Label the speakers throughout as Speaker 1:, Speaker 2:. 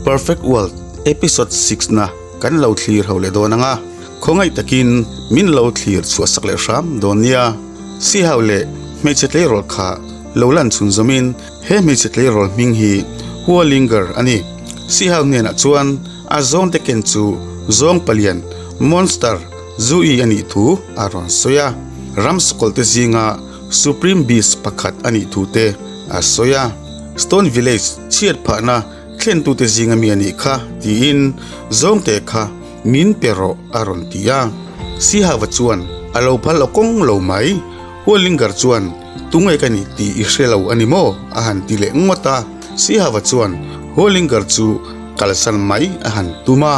Speaker 1: Perfect World Episode 6 na kan lo thlir ho leh dawn anga, khawngaih takin min lo thlir chhuah sak leh hram dawn nia. Sihau leh hmeichhe tleirawl kha lo lan chhun zawmin he hmeichhe tleirawl hming hi Hualinger a ni. Sihau hnenah chuan a zawngte ken chu zawng palian, monster, Zui a nih thu a rawn sawi a, ramsakawlh te zinga Supreme Beast pakhat a nih thu te a sawi a. Stone Village chhiat phahna thlentute zinga mi a nih kha tiin zawngte kha min pe rawh a rawn ti a. Sihava chuan a lo phal aw kawng lo mai. Hualingar chuan tunge ka nih tih i hre lo a ni maw? a han ti leh ngawt a. Sihava chuan Hualingar chu kalsan mai a han tum a.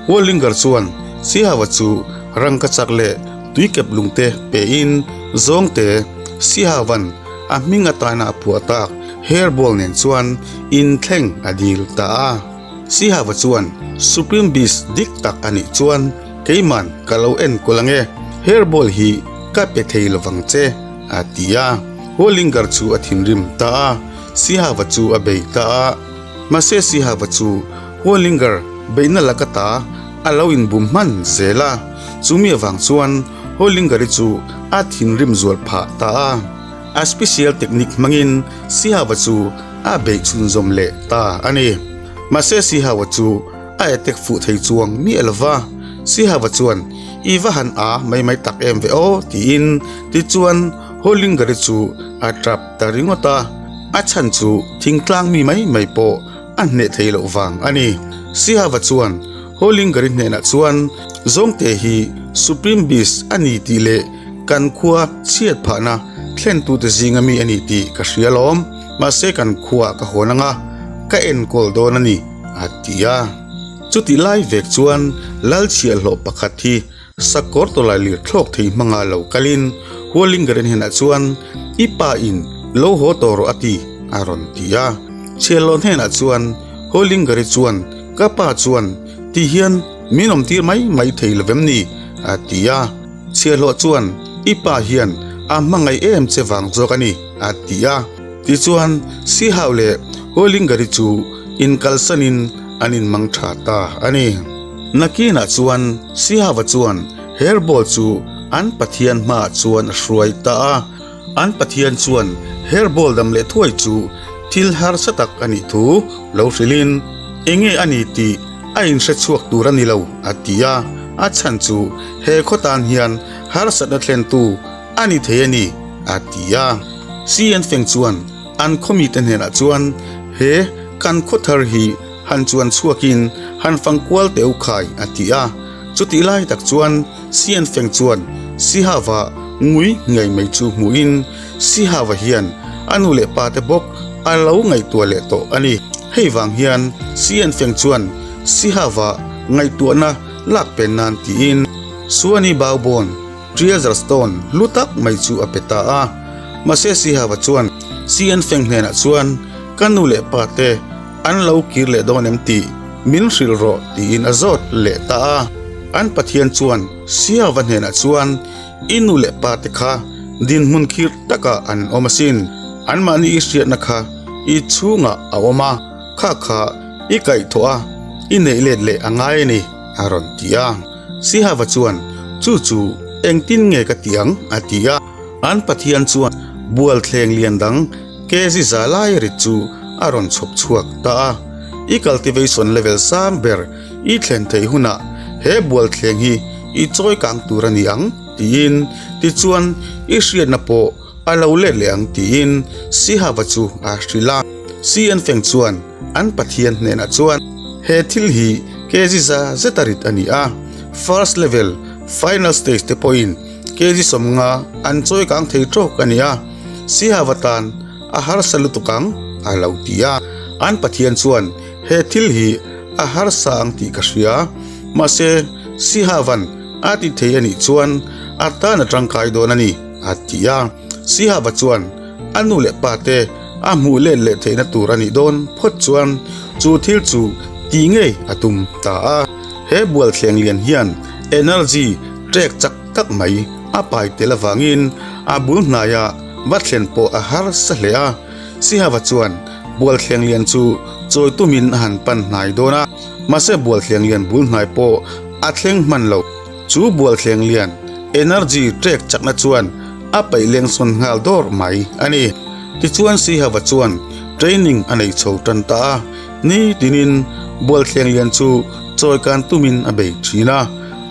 Speaker 1: Hualingar chuan Sihava chu rangkachak leh tuikep lungte pein zawngte Sihavan a hming atana a phuah tak hairball nen chuan inthleng a dil ta a. Sihava chuan Supreme Beast dik tak a nih chuan keiman ka lo enkawl ange, hairball hi ka pe thei lovang che a ti a. Hualingar chu a thinrim ta a, Sihava chu a bei ta a. Mahse Sihava chu Hualingar beihna laka ta a lo inbum hman zel a, chumi avang chuan Hollinger-i chu a thinrim zual phah ta a. A special technique hmangin Sihava chu a beih chhunzawm leh ta a ni. Mahse Sihawa chu a attack fuh thei chuang miah lo va, Sihava chuan I va han a mai mai tak em ve aw tiin tichuan Hollinger-i chu a tap ta ringawt a, a chhan chu thingtlang mi mai mai pawh a hneh thei loh vang a ni. Sihava chuan Hollinger-i hnenah chuan Zawngte hi Supreme Beast a ni tih leh kan khua chhiat phahna thlentute zinga mi a ni tih ka hria lawm, mahse kan khua ka hawn anga ka enkawl dawn a ni, a ti a. Chutih lai vek chuan Lal chhiahhlawh pakhat hi Sakawr tawlai lir thlawk thei hmanga lo kalin Hualingaren hnenah chuan I pa in lo haw tawh rawh a ti a rawn ti a. Chhiahhlawh hnenah chuan Hualingari chuan Ka pa chuan ti hian min awm tir mai mai thei lo vem ni a ti a. Chhiahhlawh chuan I pa hian a hmangaih em che vang zawk a ni a ti a. Tichuan Sihau leh Hualingari chu inkalsanin an inmang tha ta a ni. Nakinah chuan Sihava chuan hairball chu an Pathian hmaah chuan a hruai ta a. An Pathian chuan hairball dam leh thuai chu thil harsa tak a nih thu lo hrilhin, Enge a ni tih a inhre chhuak tur a ni lo, a ti a. A chhan chu he khaw tan hian harsatna thlentu a ni thei a ni, a ti a. CN Feng chuan an khawmite hnenah chuan he kan khaw thar hi Han chuan chhuakin han fang kual teh u khai a ti a, chutih lai tak chuan Sian Feng chuan Sihava ngui ngei mai chu hmuhin Sihava hian a nu leh pa te bawk a lo ngaihtuah leh tawh a ni. Hei vang hian Sian Feng chuan Sihava ngaihtuahna lak pen nan tiin Suani Baubawn Treasure Stone hlu tak mai chu a pe ta a. Mahse Sihava chuan Sian Feng hnenah chuan ka nu leh pa te An lo kir leh dawn em tih min hrilh rawh tiin a zawt leh ta a. An Pathian chuan Siava hnenah chuan I nu leh pa te kha dinhmun khir takah an awm asin. Anmahni i hriatna kha i chhungah a awm a, kha kha i kaihthawh a, i neih let leh a ngai a ni a rawn ti a. Sihava chuan Chu chu engtin nge ka ti ang? a ti a. An Pathian chuan bualthleng lian dang Kezi za lai rit chu a rawn chhawp chhuak ta a, I cultivation level sang ber i thlen theih hunah he bualthleng hi i chawi kang tur a ni ang tiin tichuan i hriatna pawh a lo let leh ang tiin Sihava chu a hrilh a. CN Feng chuan an Pathian hnenah chuan he thil hi kg za zeta rit a ni a, first level final stage te pawhin kg 50 an chawi kang thei tawk a ni a, Sihava tan a harsa lutuk ang a lo ti a. An Pathian chuan he thil hi a harsa ang tih ka hria, mahse Sihava'n a ti thei a nih chuan a tan a tangkai dawn a ni a ti a. Sihava chuan a nu leh pa te a hmuh let leh theihna tur a nih dawn phawt chuan chu thil chu tih ngei a tum ta a. He bualthleng lian hian energy trek chak tak mai a pai tel avangin a bul hnaia va thlen pawh a harsa hle a. Sihava chuan Bualthleng lian chu chawi tumin a han pan hnai dawn a, mahse Bualthleng lian bul hnai pawh a thleng hman lo. Chu Bualthleng lian energy trek chakna chuan a paih leng sawn nghal dawr mai a ni. Tichuan Sihava chuan training a nei chho tan ta a, nitinin Bualthleng lian chu chawi kan tumin a bei thin a,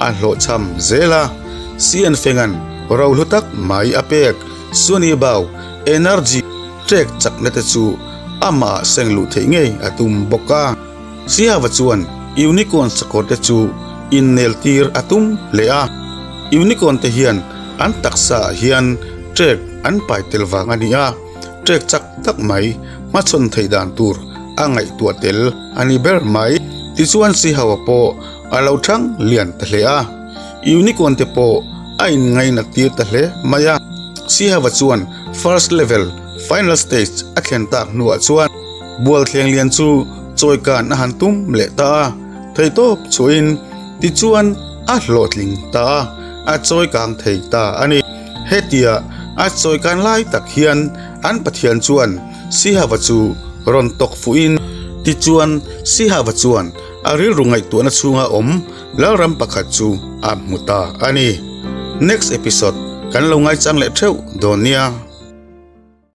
Speaker 1: a hlawhchham zel a. Sianfenga'n rohlu tak mai a pek Sunny Bau energy trek chakna te chu amah seng luh theih ngei a tum bawk a. Sihava chuan Unicorn sakawr te chu innel tir a tum hle a. Unicorn te hian an taksa ah hian trek an pai tel vang a ni a, trek chak tak mai hmachhawn theih dan tur a ngaihtuah tel a ni ber mai. Tichuan Sihava pawh a lo thang lian ta hle a, Unicorn te pawh a inngainat tir ta hle mai a. Sihava chuan first level final stage a thlen tak hnuah chuan Bualthleng lian chu chawikan a han tum leh ta a, theihtawp chhuahin tichuan a hlawhtling ta a, a chawikang thei ta a ni. Hetia a chawikan lai tak hian an Pathian chuan Sihava chu rawn tawk fuhin tichuan Sihava chuan a rilru ngaihtuahna chhunga awm Lalram pakhat chu a hmu ta a ni. Next episode kan lo ngaichang leh theuh dawn nia.